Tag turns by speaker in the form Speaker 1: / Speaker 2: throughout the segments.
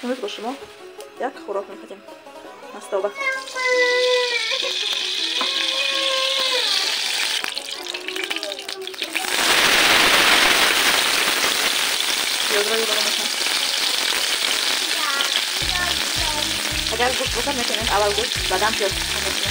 Speaker 1: Имрӯз бо шумо як хӯрок мепазем. Мастоба. Пиёзро илова мекунам. Агар гӯшт бошад, метавонед аввал гӯшт, баъдан пиёз кунед.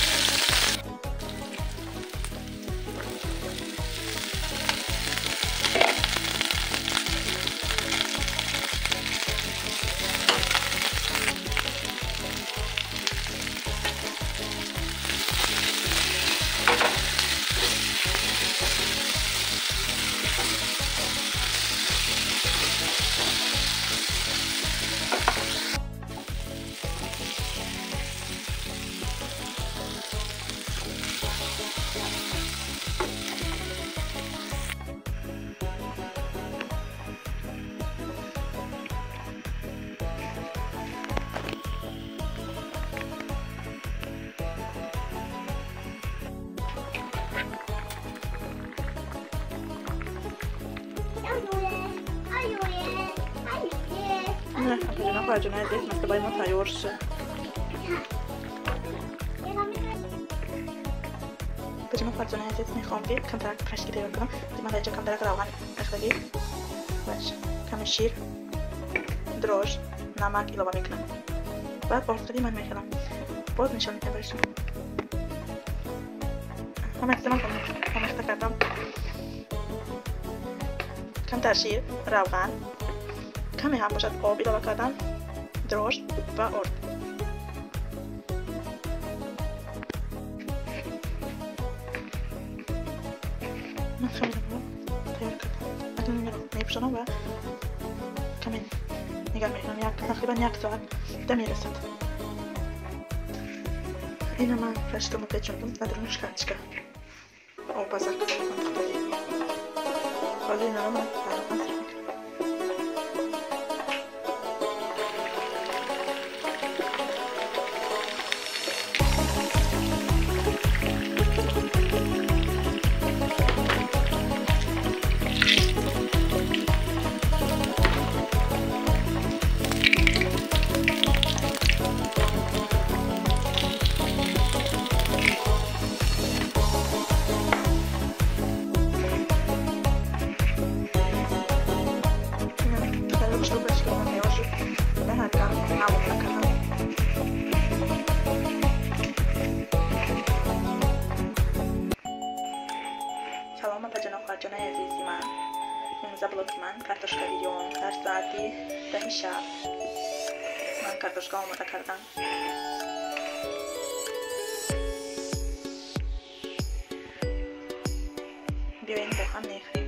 Speaker 1: Хоҳарҷонои азиз, мастобаи мо тайёр шуд. Паҷоно хоҳарҷонои азиз, мехоҳам ки камтарак пашки тайёр кунам. Ман дар инҷо камтарак равған рехтагӣ ва каме шир, дрож, намак илова мекунам. Баъд ордқадӣ ман мехӯрам. Боз нишон медиҳам барои шумо. Ҳама чиза ман омехта кардам. Камтар шир, равған, каме ҳам бошад об илова кардам, дрож ва орд. Ман хамирамро тайёр кардам. Акнун инро мепӯшонам ва каме нигаҳ мекунам. Тақрибан як соат да мерасад. Ина ман раштомо печондум, дар дарунаш картишка обпазак андохтагӣ. Ҳозир инро ман дар равған сарф мекунам. Салом апаҷоно хоҳарҷонои азизи ман. Имрӯза блоги ман картошка бирён. Дар соати 10 шаб ман картошка омода кардам. Биёем бо ҳам мехӯрем.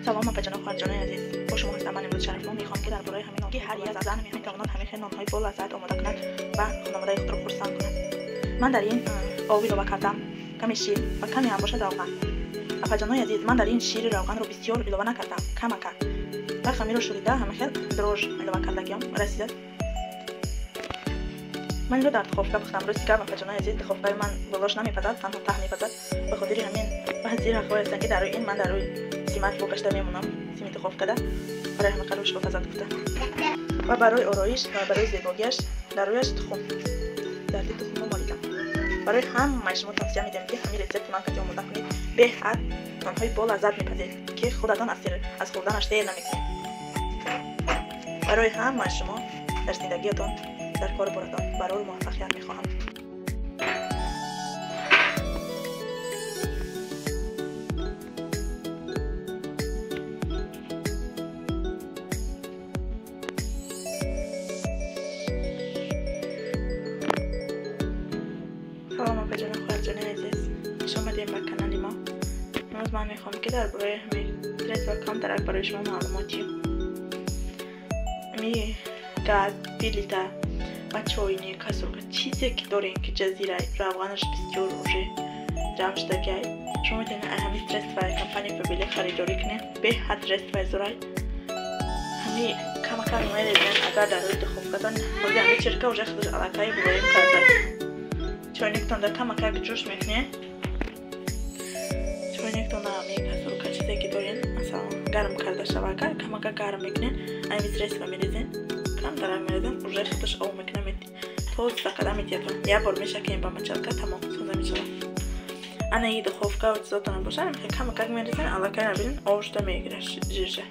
Speaker 1: Салом апаҷоно хоҳарҷонои азиз. Бо шумо ҳастам ман имрӯз Шарафмо. Мехоҳам ки дар бораи ҳамин ки ҳар як зан метавонад ҳамин хел нонҳои бо лаззат омода кунад ва хонаводаи худро хурсанд кунад. Ман дар ин об илова кардам, каме шир ва каме ҳам бошад равған. Апаҷонои азиз, ман дар ин шири равғанро бисёр илова накардам, камака. Ва хамирро шӯрида ҳамин хел дрож илова кардагиам расидад. Ман инро дар духовка пухтам. Рости гап, апаҷонои азиз, духовкаи ман болош намепазад, танҳо таҳ мепазад. Ба хотири ҳамин баъзе ҳақҳое ҳастанд ки дар рӯи ин ман дар рӯи симат бо гашта мемонам, сими духовкада барои ҳама қарӯш бопазад гуфта. Ва барои ороиш ва барои зебогиаш дар рӯяш тухм, зарди тухмро молидам. Барои ҳамаи шумо тавсия медиҳам ки ҳамин рецепти ман кати омода кунед. Беҳад нонҳои бо лаззат мепазед ки худатон аз хӯрданаш сер намекунед. Барои ҳамаи шумо дар зиндагиятон, дар кору боратон барору муваффақият мехоҳам. Салом апаҷоно хоҳарҷонои азиз, хуш омадем ба канали мо. Имрӯз ман мехоҳам ки дар бораи ҳамин стресс ва камтарак барои шумо маълумот диҳам. Ами газ, плита ва чойник, касурка, чизе ки дорем ки ҷазира равғанаш бисёр уже ҷамъ шудагиай, шумо метавонед ҳамин стресс ва компания Фаберлик харидорӣ кунед. Беҳад стресс ва зурай. Ҳамин камакам мерезем, агар дар рӯи духовкатон ҳозир ҳамин чирка уже худаш аллакай булоим кардааст. Чойниктонда камакак ҷӯш мекунед. Чойтона, кастрюлька, чизе ки дорен, масалан, гарм карда шава, агар камака гарм мекунен, ами средства мерезен, камтарак мерезен, уже худаш об мекуна, тоза карда метиятон. Як бор мешакем ба мочалка, тамом, тоза мешавад. Ана и духовка чизотона боша, камакак мерезен, аллакай набинен, об шуда мегирад жирша.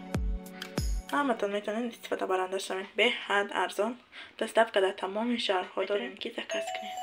Speaker 1: Ҳаматон метавонед истифода баранда шавед. Беҳад арзон. Доставка дар тамоми шаҳрҳо дорем, ки заказ кунед.